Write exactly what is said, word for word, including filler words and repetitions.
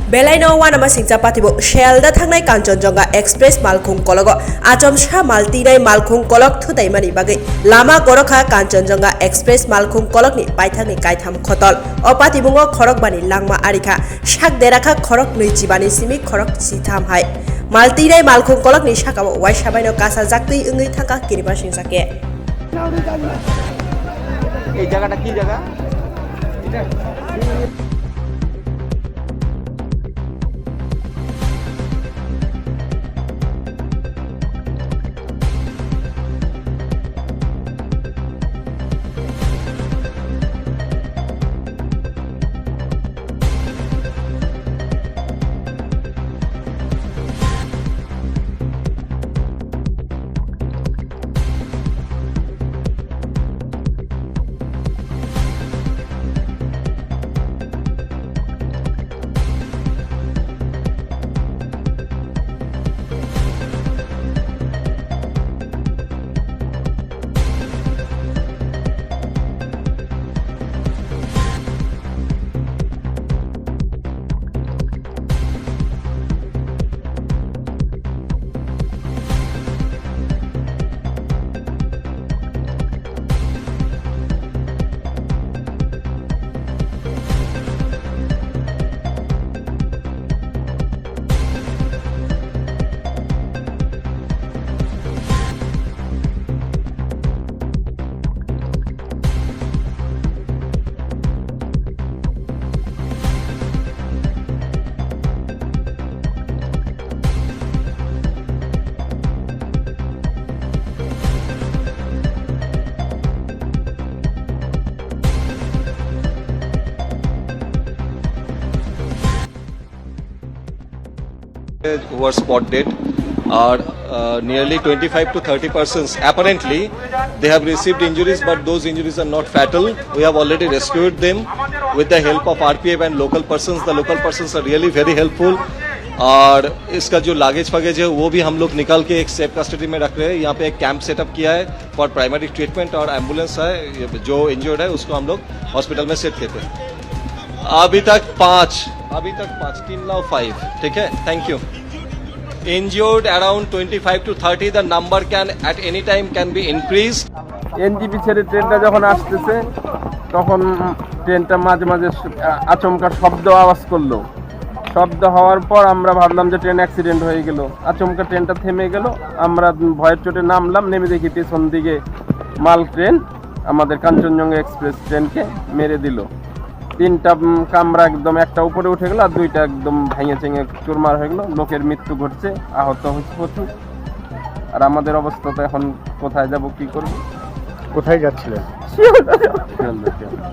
Belaino uanama singcha patibo Sealdah thangnai Kanchanjunga Express malkhung kologo achomsa mal tinai malkhung kolok thutaimani bagwi lama gorokha. Kanchanjunga Express malkhung kolokni paithakni kaitham khotol. O patimungo khorokbani langma arikha, sak derakha khorok nwi chibani simi khorok sitham hai. Mal tinai malkhung kolokni sakao uaisa baino kasa jaktwi wngwi thangkha kirima singcha khe. এই জায়গাটা কি জায়গা? Who are spot dead are uh, nearly twenty-five to thirty persons. Apparently, they have received injuries, but those injuries are not fatal. We have already rescued them with the help of R P F and local persons. The local persons are really very helpful. और इसका जो लगेज फगेज है, वो भी हम लोग निकाल के एक सेफ कस्टडी में रख रहे हैं। यहाँ पे एक कैंप सेटअप किया है फॉर प्राइमरी ट्रीटमेंट, और एम्बुलेंस है, ये जो इंजर्ड है, उसको हम लोग हॉस्पिटल में शिफ्ट किए थे। अभी तक पाँच, अभी तक पाँच, টিল নাও ফাইভ। ठीक है, thank you। Injured around twenty-five to thirty, the number can at any time can be increased। NJP ছেড়ে ট্রেনটা যখন আসতেছে, তখন ট্রেনটা মাঝে মাঝে আ-, আচমকা শব্দ আওয়াজ করলো। শব্দ হওয়ার পর আমরা ভাবলাম যে ট্রেন অ্যাক্সিডেন্ট হয়ে গেল। আচমকা ট্রেনটা থেমে গেল। আমরা ভয়ের চোটে নামলাম, নেমে দেখি পেছন দিকে মাল ট্রেন আমাদের কাঞ্চনজঙ্ঘা এক্সপ্রেস ট্রেনকে মেরে দিল। তিনটা, উম, কামরা একদম, একটা উপরে উঠে গেল আর দুইটা একদম ভেঙে চেঙে চুরমার হয়ে গেল। লোকের মৃত্যু ঘটছে, আহত হয়েছে প্রচুর। আর আমাদের অবস্থা তো এখন কোথায় যাব, কি করব? কোথায় যাচ্ছিলেন? শিয়ালদা। শিয়ালদা, শিয়ালদা।